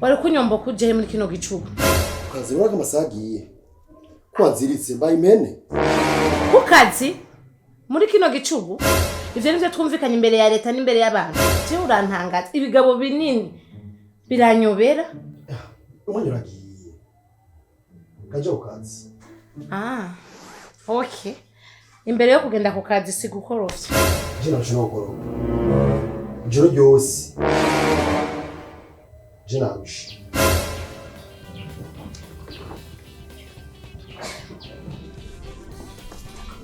Wari kunyomba kujehe muri kino gicuku? Kazi urabona ko amasaha agiye, ko wanziritse mbaye impene. Ku kazi muri kino gicugu? Ivyo nivyo twumvikanye imbere ya leta n'imbere y'abantu? Jewe urantangaza, ibigabo binini biranyobera. Umwanya uragiye, kaja ku kazi. Ah, okay, imbere yo kugenda ku kazi si gukorofya? Je narusha no gukoropa ijoro ryose, je narusha.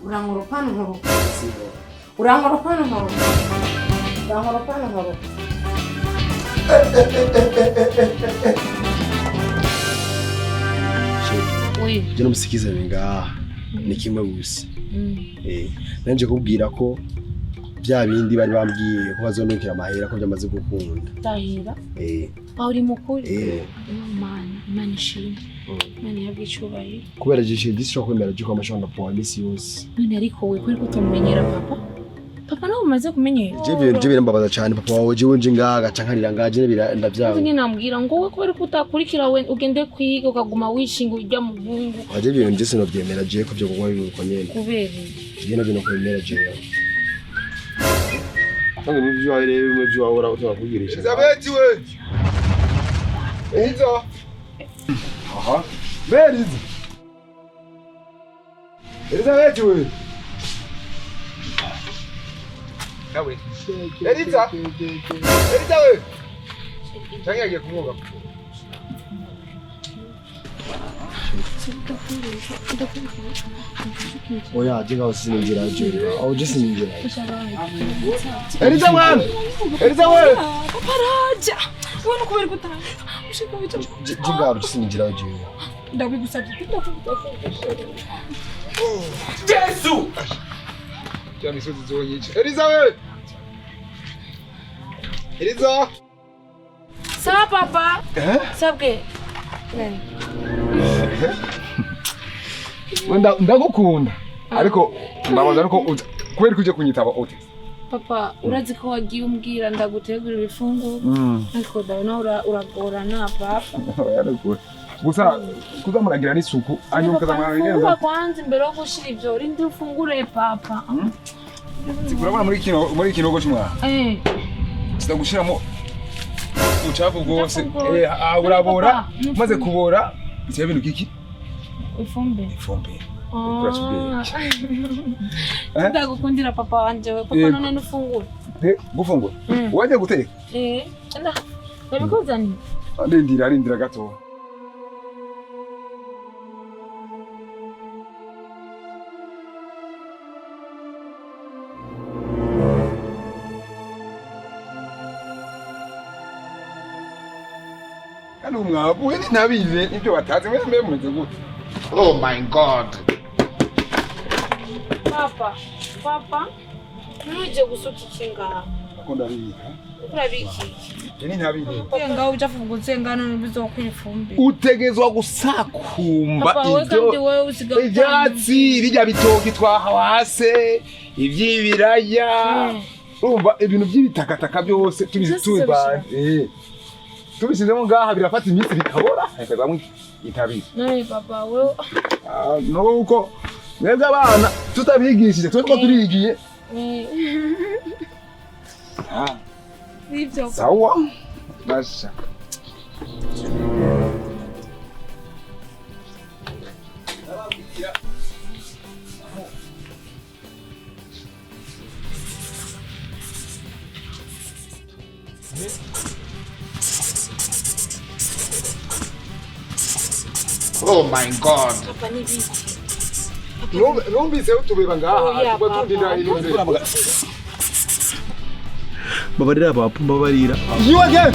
Urankoropa nkoropa, urankoropa nkoropa, urankoropa nkoropa. Oui. Je namusikizane ngaha ni kimwe gusa. Nanje kubwira ko bya bindi bari bambwiye ko bazonukira amahera ko byamaze gukunda. Ndahira. Aho uri mukuri? Eh. Imana, Imana ishimwe. Imana ihabwe icubahiro. Kubera je ndishobora kwemera je ko amashobora ndapoha iminsi yose. None ariko we kubera ko utamumenyera papa, papa nawe umaze kumenyera. Je ibintu je birambabaza cyane, papa wawe jewe nje ngaha gaca nkarira ngaha je ndavyanga. Nyine namubwira ngo we kubera ko utakurikira, we ugende kwiga ukaguma wishinga ujya mu muhungu. Waje ibintu je sinovyemera je ko vyo kuguma biruko nyene. Kubera? Je navyo nokwemera jewe. Tangu ibyo wawe rero bimwe byo wahora utakugirisha. Elizabeth we! Eliza! Aha. Be Eliza! Elizabeth we! Nawe. Eliza! Eliza we! Changi agiye kumwoga. Oya, je ngaho sininjira je. Aho je sininjira. Eliza mwana! Eliza we! Papa araja, we no kubera ko ushaka wica. Je ngaho sininjira je. Ndabigusabye, ndakugusabye. Yesu! Kya misozi zonyica. Eliza we! Eliza! Sawa papa. Sabwe. Wenda ndagukunda. Ariko mbabaza, ariko kubera ko uje kunyitaba ute? Papa, urazi ko wagiye umbwira ndagutegura ibifungurwa, ariko ndabona uragorana papa. Yaragura. Gusa kuzamuragira n'isuku hanyuma ukazamuragira. Fungura kwanza imbere yo gushira ivyo, rindi ufungure papa. Urabona muri kinogo cy'umwana kiza gushiramo ubucafu bwose. Ubucafu bwose. Urabora. Papa, umaze kubora biteye ibintu kiki? Ifumbire. Ifumbire. Uriko. Ndagukundira papa wanje we papa. Yego. None nufungure. Gufungura wajya guteka. Nda ndabikuzaniye. Rindira, rindira gato. Kandi umwavu we ntabize ibyo batazi, mwe mbe mumeze gute? Oh my God. Papa, papa, ntuje gusuka iki ngaha? Ko ndabika. Urabika iki? Ni ntabize. Ngaho ujafu ngano bizokwira ifumbire. Utegezwa gusakumba. Papa we, kandi ibyo wewe usigaye ibyatsi bijya bitoki twahawase, iby'ibiraya, urumva ibintu by'ibitakataka byose tubizi. Byose. Tubivanye tubishyizemo ngaha birafata iminsi bikabora hakazamwo intabire. None papa wewe. Ah, nuko mwebwe abana tutabigishije twe two turigiye. Ah, Nivyo. Sawa basha. Oh my God. Papa, n'ibiki? Numvise utubeba ngaha. Oya, tuba papa. tundindira intuze. Mbabarira papa, mbabarira. You again.